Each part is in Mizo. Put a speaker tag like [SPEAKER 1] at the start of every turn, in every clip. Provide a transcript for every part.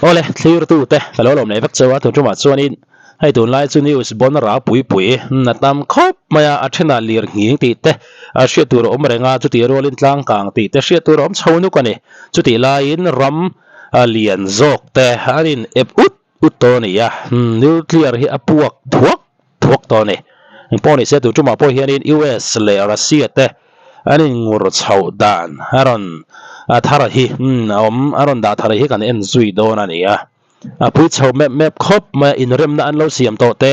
[SPEAKER 1] Awle thlirtu te ka lo lawm leh vek cheu a tun tumah chuanin hei tunlai chu news bon ra pui pui a tam khawp mai a a thenah lir nghing tih te a hriat tur a awm reng a chutih rualin tlang kang tih te hriat tur a awm chho nuk a ni chutih laiin ram a lian zawk te an in ep ut ut tawh a ni a nuclear hi a puak thuak thuak tawh a ni. Engpawh ni se tun tumah pawh hianin US leh Russia te an inngur chhoh dan a rawn thar hi a awm a rawn dah thar hi kan en zui dawn a ni a. A pui chho mep mep khawp mai a, inremna an lo siam tawh te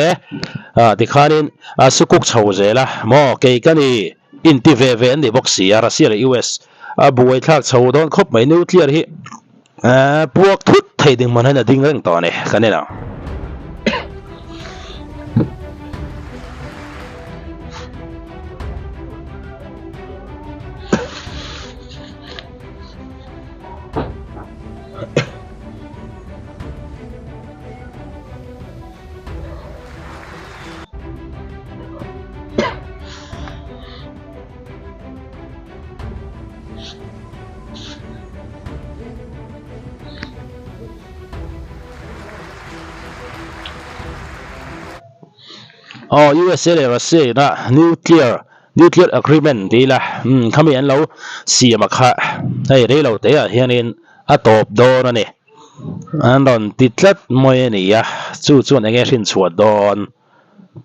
[SPEAKER 1] tikhanin a sukuk chho zel a maw kei ka ni inti ve ve an ni bawk si a Russia leh US a buaithlak chho dawn khawp mai nuclear hi Puak thut thei ding man hian a ding reng tawh a ni kan en ang. Aw USA leh Russia ina nuclear nuclear agreement ti ila umm khami an lo siam a kha hei rei lo te ah hianin a tawp dawn a ni an rawn ti tlat mai a ni a chu chuan eng nge hrin chhuah dawn.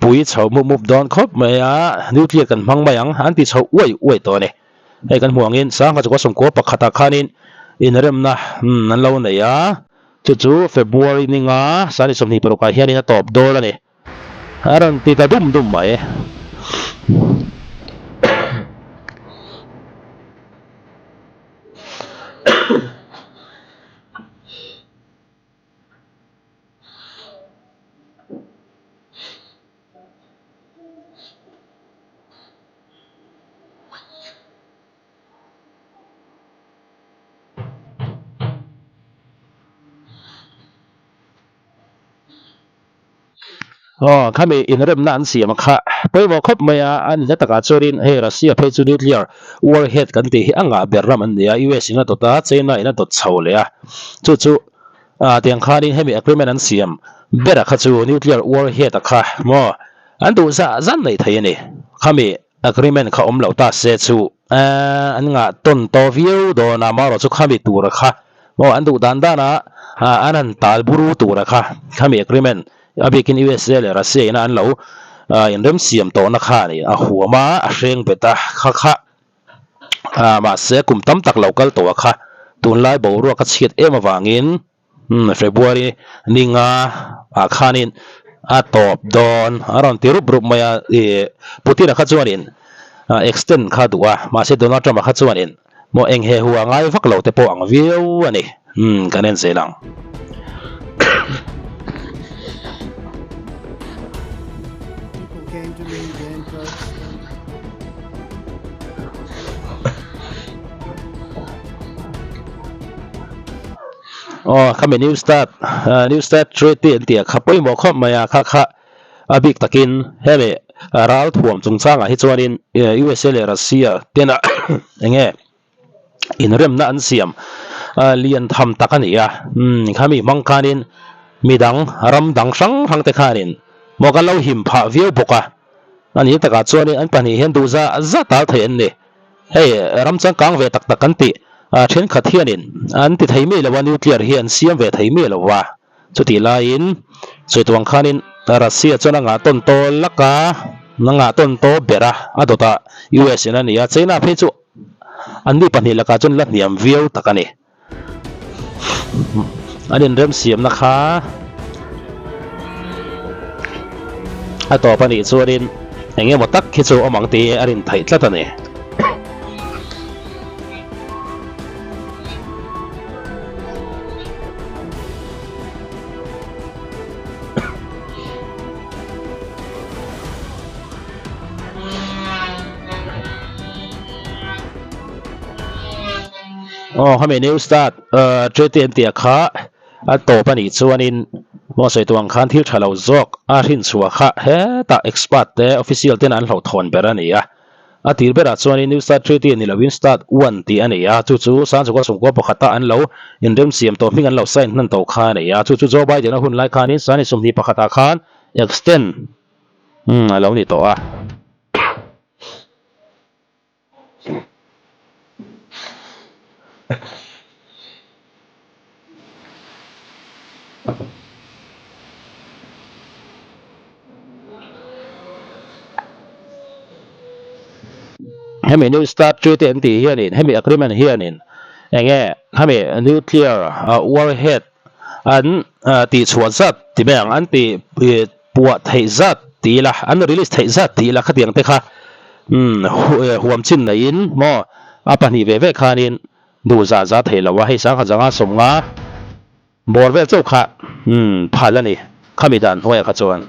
[SPEAKER 1] Pui chho mup mup dawn khawp mai a, nuclear kan hmang mai ang an ti chho uai uai tawh a ni. Hei kan hmuh angin sangha chukua sawmkua pakhatah khanin inremna an lo nei a, chu chu February ninga sani 26 ah hianin a tawp dawn a ni. A rawn ti ta dum dum mai. Aw khami inremna an siam a kha pawimawh khawp mai a, an inhla takah chuanin hei Russia phei chu nuclear warhead kan tih hi a ngah ber ram an ni a, US in a dawt a, China in a dawt chho leh a, chu chu ah tiang khanin hemi agreement an siam ber a kha chu nuclear warhead a kha maw an duh zah zan nei thei a ni, khami agreement kha awm loh ta se chu eh an ngah tawn tawh viau dawn a, amaherawhchu chu khami tur a kha maw an duh dan dan a an han tal buru tur a kha khami agreement a bikin USA leh Russia ina an lo inremsiam tawhna kha a ni a huam a a hreng bet a kha kha mahse kum tam tak lo kal tawh a kha tunlai boruak a chhiat em avangin February ninga ah khanin a tawp dawn a rawn ti rup rup mai a ih Putin-a kha chuanin extend kha a duh a mahse Donald Trump-a kha chuanin maw eng he hu a ngai vak lo te pawh ang viau a ni kan en zel ang. Aw khami new start new start treaty an tih a kha pawimawh khawp mai a kha kha a bik takin hemi ral thuam chungchangah hi chuanin USA leh Russia tena eng nge inremna an siam lian tham tak a ni a khami hmang khanin midang ram dang hrang hrang te khanin maw kan lo him phah viau bawk a a ni takah chuanin an pahnih hian duh zah zah tal thei an ni. Hei ram changkang ve tak tak kan tih thenkhat hianin an ti thei mi lo a, nuclear hi an siam ve thei mi lo a, chutih laiin chawituang khanin Russia chuan a ngah tawn taw lak a, a ngah tawn taw ber a, a dawtah US in a ni a, China phei chu anni pahnih lakah chuan la hniam viau tak a ni. An inremsiamna kha a tawp a nih chuanin eng emaw tak khi chu awm ang tih a rin theih tlat a ni. Aw hemi new start treaty an tih kha a tawp a nih chuanin maw sawi tuang khan thil tha lo zawk a hrin chhuah kha hetah expert te official ten an hlauhthawn ber a ni a. A tir berah chuanin New Start Treaty ni loin Start One tih a nei a, chu chu Sangchukua Sumkua pakhata an lo inremsiam tawh hming an lo sign hnan tawh kha a nei a, chu chu Joe Biden-a hun lai khanin Sani 21 pakhatah khan extend a lo ni tawh a. Hemi New Start Treaty an tih hianin hemi agreement hianin enge hemi nuclear warhead an tihchhuah zat ti mai ang an tih puah theih zat ti ila an release theih zat ti ila khatiang te kha huam chin neiin maw a pahnih ve ve khanin duh zah zah thei lo a hei sangha zanga sawmnga Bawr vel chauh kha phal a ni, khami dan hnuaiah kha chuan.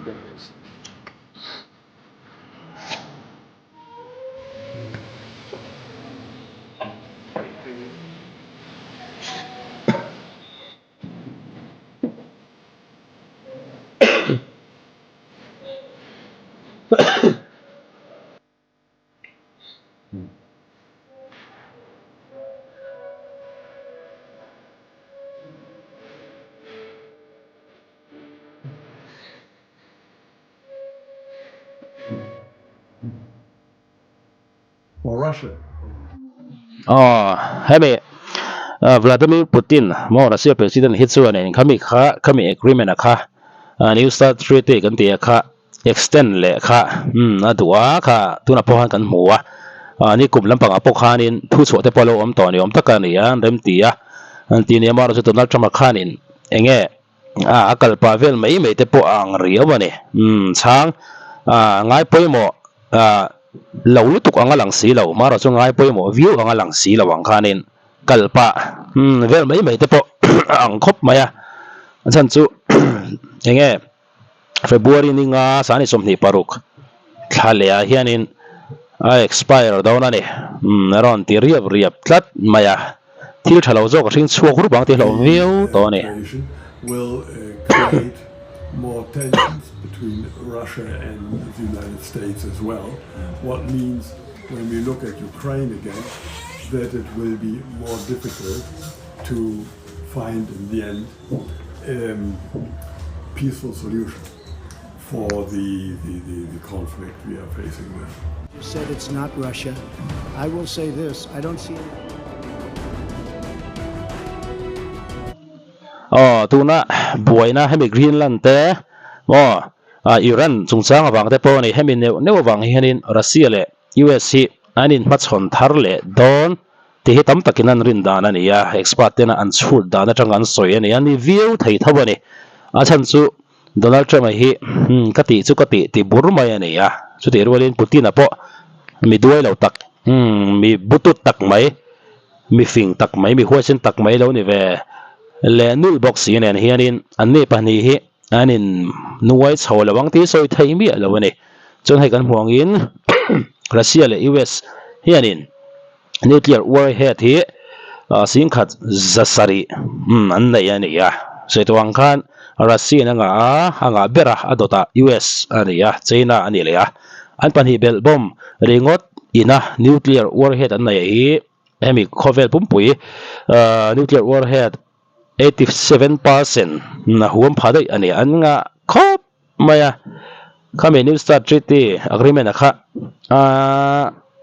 [SPEAKER 1] Aw hemi Vladimir Putin maw Russia president hi chuanin khami kha khami agreement a kha New Start Treaty kan tih a kha Extend leh kha umm a duh a kha tunah pawh khan kan hmu a, ah ni kum lampangah pawh khanin thu chhuah te pawh a lo awm tawh ni awm tak a ni a, an rem ti a, an ti nia amaherawhchu Donald Trump-a khanin eng nge ah a kal pah vel mai mai te pawh a ang riau a ni, umm chhang ah ngai pawimawh ah lo lutuk ang a lang si lo, amaherawhchu ngai pawimawh viau ang a lang si lo ang khanin kal pah umm vel mai mai te pawh a ang khawp mai a, a chhan chu eng nge. February ni nga sani 26 thla leh ah hianin a expire dawn a ni. Umm a rawn ti riap riap tlat mai a, thil tha lo zawk a hring chhuak rup ang tih hlauh viau tawh a ni.
[SPEAKER 2] Will create more tensions between Russia and the United States as well, what means when we look at Ukraine again that it will be more difficult to find in the end um peaceful solution for the the the the conflict we are facing there.
[SPEAKER 3] You said it's not Russia. I will say this, I don't see any.
[SPEAKER 1] Aw tuna buaina hemi Greenland te maw Iran chungchang avang te pawh a ni hemi neuh neuh avang hianin Russia leh US hi an inhmachhawn thar leh dawn Tih hi tam takin an rin dan a ni a, expert tena an chhut dan atanga an sawi a ni a, ni viau thei tho a ni. A chhan chu Donald Trump-a hi hmm ka tih chu ka tih ti bur mai a ni a, chutih rualin Putin-a pawh mi duai lo tak, hmm mi butut tak mai, mi fing tak mai, mi huaisen tak mai lo ni ve leh nulh bawk si nen hianin anni pahnih hi an in nuai chho lo ang tih sawi thei miah lo a ni. Chuan hei kan hmuh angin Russia leh US hianin Nuclear warhead hi singkhat zasarih an nei a ni a, sawi tawh ang khan Russia in a ngah a, a ngah ber a, a dawtah US a ni a, China a ni leh a. An pahnih belh bomb ringawt ina nuclear warhead an neih hi hemi khawvel pumpui nuclear warhead 87% a huam pha daih a ni, an ngah khawp mai a, khami New Start Treaty Agreement a kha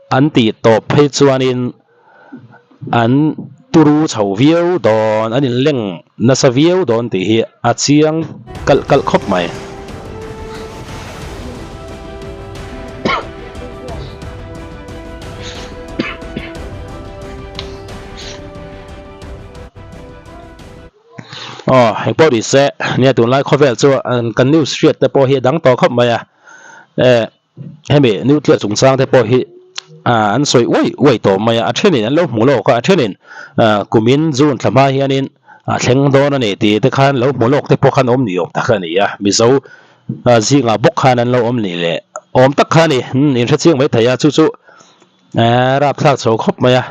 [SPEAKER 1] an tih tawp phei chuanin an turu chho viau dawn, an inleng nasa viau dawn tih hi a chiang kalh kalh khawp mai. Aw hei pawh ni se nia tunlai khawvel chu kan news hriat te pawh hi a dang tawh khawp mai a eh hemi nuclear chungchang te pawh hi ah an sawi uai uai tawh mai a a thenin an lo hmu lawk a a thenin ah kumin June thla hma hianin a thleng dawn a ni tih te khan lo hmu lawk te pawh khan awm ni awm tak a ni a Mizo zingah bawk khan an lo awm ni leh awm tak kha a ni inhre chiang mai thei a chu chu. Eee rapthlak chho khawp mai a,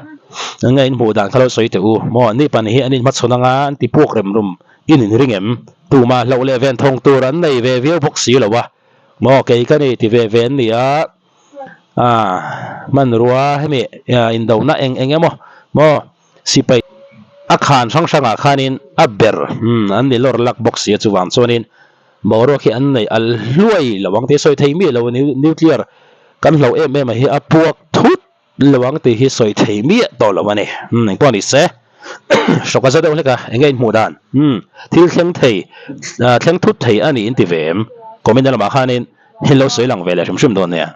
[SPEAKER 1] eng nge in hmuh dan kha lo sawi teh u, maw ni pan hi an inhmachhawn anga an ti puak rem rum in inring em? Tumah hlauh leh ven thawng tur an nei ve viau bawk si lo a, maw kei ka ni ti ve ve an ni a, Ah hmanrua hemi indona eng eng emaw maw sipai a khan hrang hrangah khanin a ber an ni lawr lak bawk si a chuvang chuanin boruak hi an nei al hluai lo ang tih sawi thei miah lo a ni nuclear kan hloh em em a hi a puak thut lo ang tih hi sawi thei miah tawh lo a ni engpawh ni se hrawk a za deuh hlek a eng nge inhmuh dan thil thleng thei thleng thut thei a ni inti ve em comment na lamah khanin in lo sawi lang ve leh hrim hrim dawn nia.